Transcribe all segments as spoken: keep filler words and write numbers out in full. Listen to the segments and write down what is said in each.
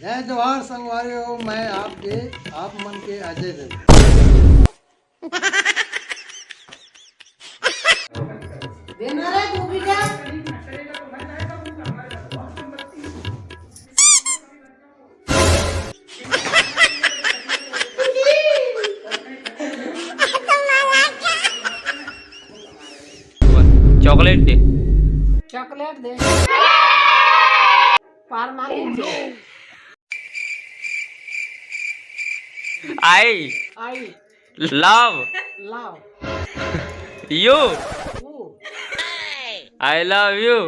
जय जोहार संगवारी हो, मैं आपके, आप मन के अजय देव। देना रे दू बीघा। चॉकलेट दे। चॉकलेट दे। पार मारी दे। I I. Love। Love। You। Who। I love you।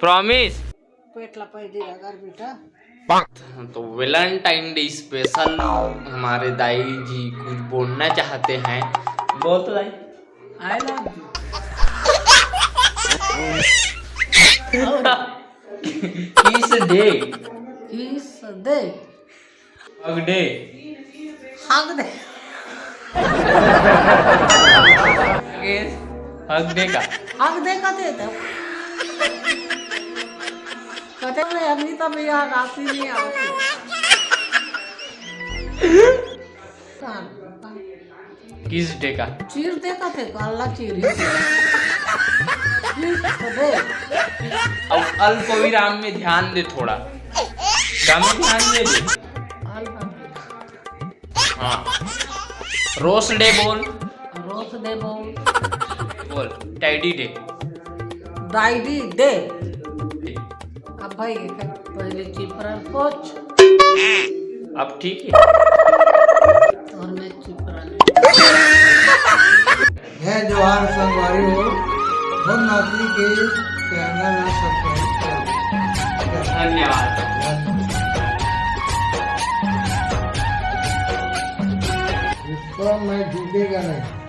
Promise। पेट ला पहली अगर बेटा। तो वैलेंटाइन डे स्पेशल हमारे दाई जी कुछ बोलना चाहते हैं। बोल तो दाई। I love you। Kiss day। Kiss day। Hug day। Hug day। Hug day का। Hug day का दे दो। कहते हैं, "अभी तो भैया रात ही नहीं आती।" Kiss day का। चीर दे का थे, गल्ला चीर ही। Kiss दे। अब अल्प विराम में ध्यान दे थोड़ा। गाने ध्यान दे दे। अल्प हाँ। Rose day बोल। Rose day बोल। बोल। Tidy day। Tidy day। अब भाई पहले चिपरा पोछ। अब ठीक है। और मैं चिपरा ले। जय जोहार संगवारी हो, मोर नाती के चैनल ला सब्सक्राइब करो। धन्यवाद। इसको मैं झुकेगा नहीं।